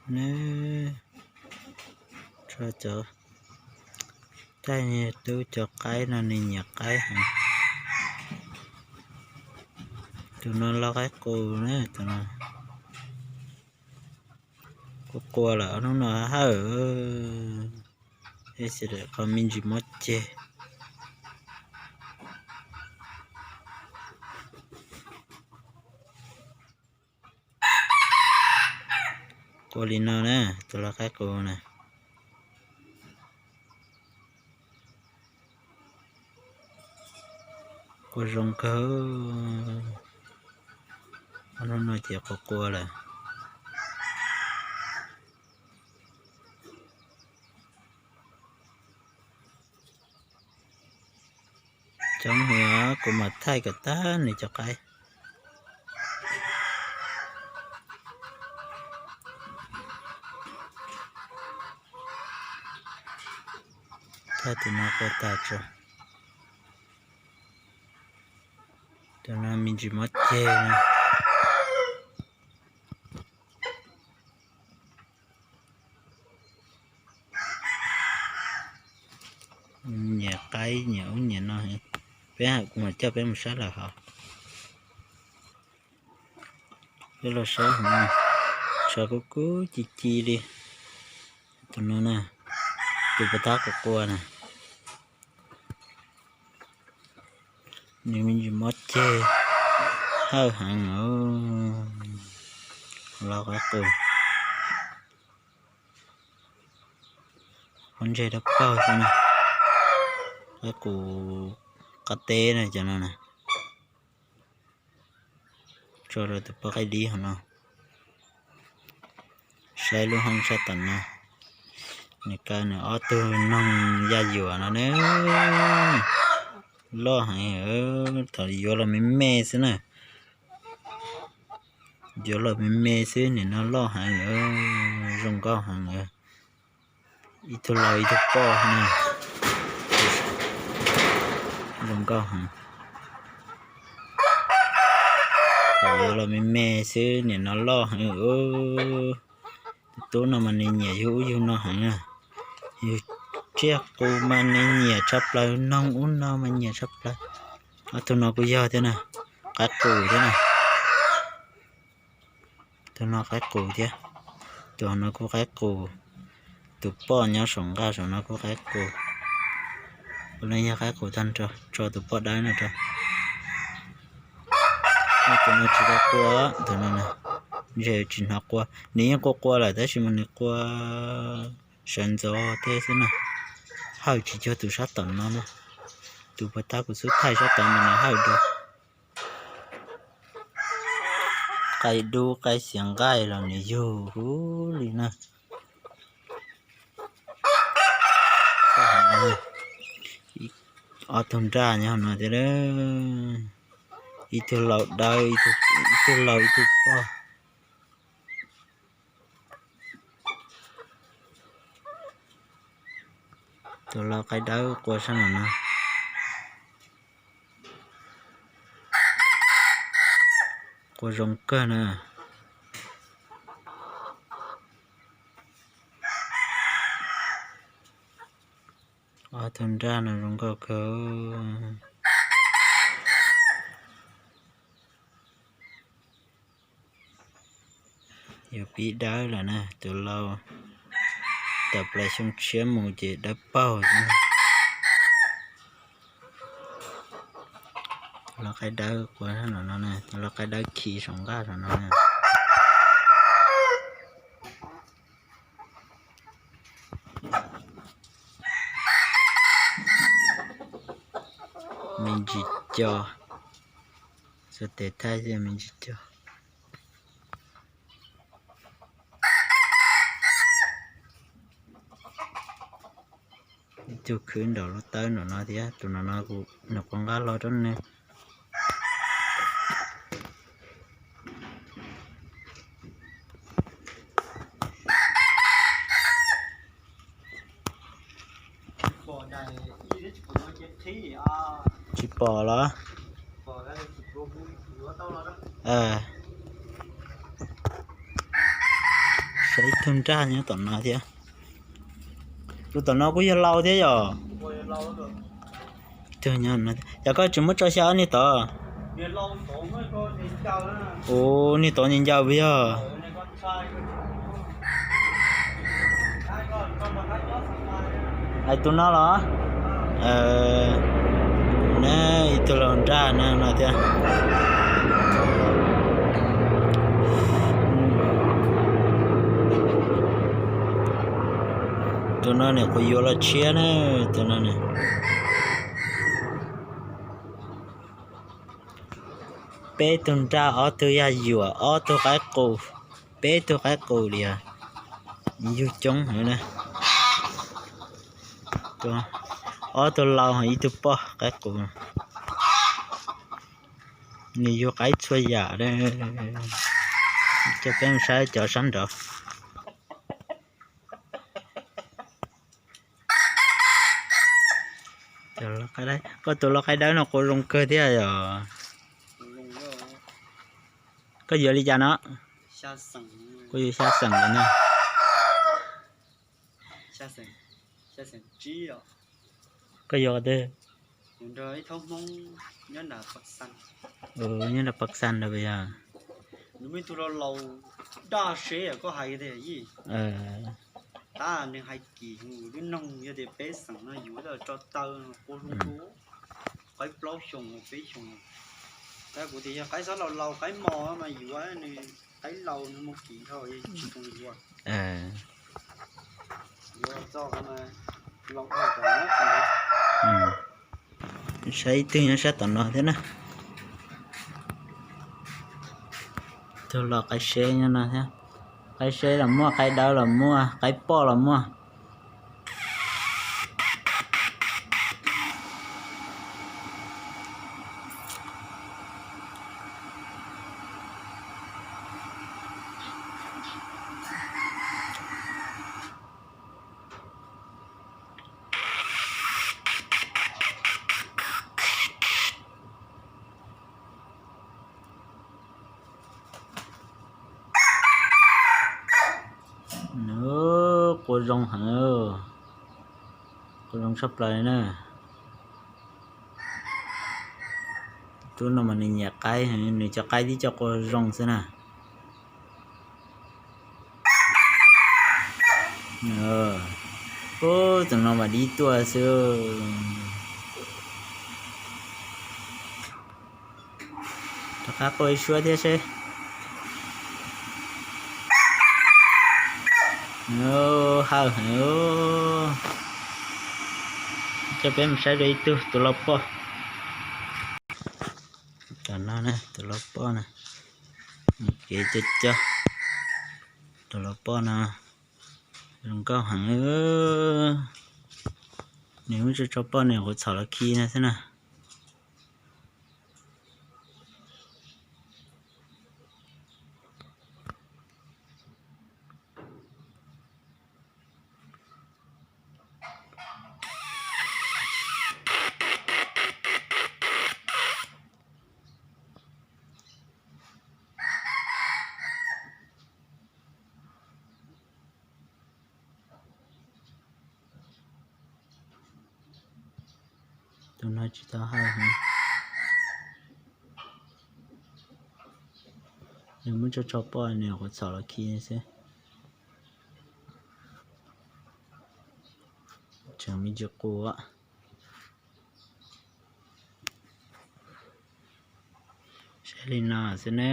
Nws, tso cov, tej tub cov qaib no nws nyiam qaib heev. Tus no loj qaib qus na, tus no. Qua qua lawm ob hnub no hawj, ib xis daim qhov me ntsis mob ceg. Qua li no na, tus loj qaib qus na. Qua zoo kawg. Ob hnub no ces qua qua lawm. Cov hwv kuv mam thaij kom tag nws cov qaib. Thaij tus no qua tag tso. Tus no me ntsis mob ceg na. Nyiam qaib nyiam ub nyiam no. Peb kuv mam coj peb mus saib lawm hov. Peb los saib hov, tshav kub kub ci ci li. Tus no na, tus puas tab kuv qua na. Nws me ntsis mob ceg, hawj heev. Loj qaib qus, pob ntseg dawb paug xwb na. Qaib qus qab teb na cov no na. Tso rau tus poj qaib dib hov no. Saib lub hoob sab tom no, nws kaw nws ob tug noog yaj yuam no na. Loj heev, thaum yuav los me me xwb na. Yuav los me me xwb nim no loj heev, zoo nkauj heev. Ib tug laus ib tug poj na, zoo nkauj heev. Thaum yuav los me me xwb nim no loj heev. Tus tub no mas nws nyiam yug ub yug no heev na. Yug tsiaj qus mas nws nyiam tshaj plaws, noog ub no mas nyiam tshaj plaws. Ob tug no kuj yog thiab na, qaib qus thiab na. Tus no qaib qus thiab, tus no kuj qaib qus. Tus poj nyob saum nqaj saum no kuj qaib qus. Ua li yog qaib qus tag nrho, tso tus poj dawb no rau. Tus no tsis tau qua, tus no ntshe tsis hnov qua, nws yeej qua qua lawm tab sis mas nws qua sawv ntxov tej xwb na. Hawj tsis cuag tus sab tom no na. Tus puag ta kuv xub thaij sab tod mas nws hawj dua. Qaib dub qaib xiav nqaij los nws yug huv li na. Ob tug nraj nyob no thiab, ib tug laus dawb, ib tug laus ib tug poj. Tus laus qaib dawb qua sab no na. Qua zoo kawg na. Ob tug nraj no zoo nkauj kawg. Yuav pib dawb lawm na, tus laus tawm plaws xyoo tshiab mus ces dawb paug. Tus laus qaib dawb qua no na, tus laus qaib dawb khi saum nqaj saum no na. Me ntsis co, xuas tes thaij xwb me ntsis co. Ib tug khwb nraum lub tawb nraum no thiab, tus no no kuv nyuam qhuav nqa los rau nws. Tsis pom los? Ib tug nraj nyob tom no thiab. Tus tom no kuj yog lau thiab yom? Yog koj tsis muab tso xya ob niag tod. Ua niag tod ncaws ncaws puas yog? Hais tus no los? Na, ib tug lau nraj na no thiab. Tus no nim qhuav yuav los tshiab na, tus no. Peb tug nraj, ob tug yaj yuam, ob tug qaib qus, peb tug qaib qus li os. Yug coob heev na. Ob tug lau, ib tug poj qaib qus. Nws yug qaib txhua yam. Coj peb mus saib cov sab nraud. Koj tus lau qaib dawb no quas zoo kawg thiab yom? Koj yuav li cas no? Kuv yuav xya xeem no. Koj yuav qhov twg? Nyob nram Paj Xas no puas yog? Nws muaj ib tug laus laus daj seb koj hais tias yij, tab nws hais kim hwv, twb noog yog tias peb xeem no yuav tso taw quas zoo dua, qaib plaub xyoos peb xyoos. Tab kuv tias yog qaib xob laus laus qaib mos mas yuav, nws qaib laus nws muaj kim dhau tsis zoo yuav. Saib ib tug nyob sab tom no thiab na. Tug los qaib seb nyob no thiab. Qaib seb los muaj, qaib dawb los muaj, qaib poj los muaj. Nws quas zoo heev, quas zoo tshaj plaws li na. Tub no mas nws nyiam qaib, nws cov qaib tib co quas zoo xwb na. Ub, tus no mas dib tuaj xwb. Rov qab quaj ib suab thiab seb. Hawj heev. Coj peb mus saib dua ib tug tus lau poj. Tom no na, tus lau poj na. Kev cog cog. Tus lau poj no zoo nkauj heev. Nws muab tso tso poj nws kuv txhom los khi no xwb na. Tus no tsis tau hawj heev. Nws muab tso tso poj nws kuv txhom los khi xwb. Tseem me ntsis qus. Saib li no xwb na.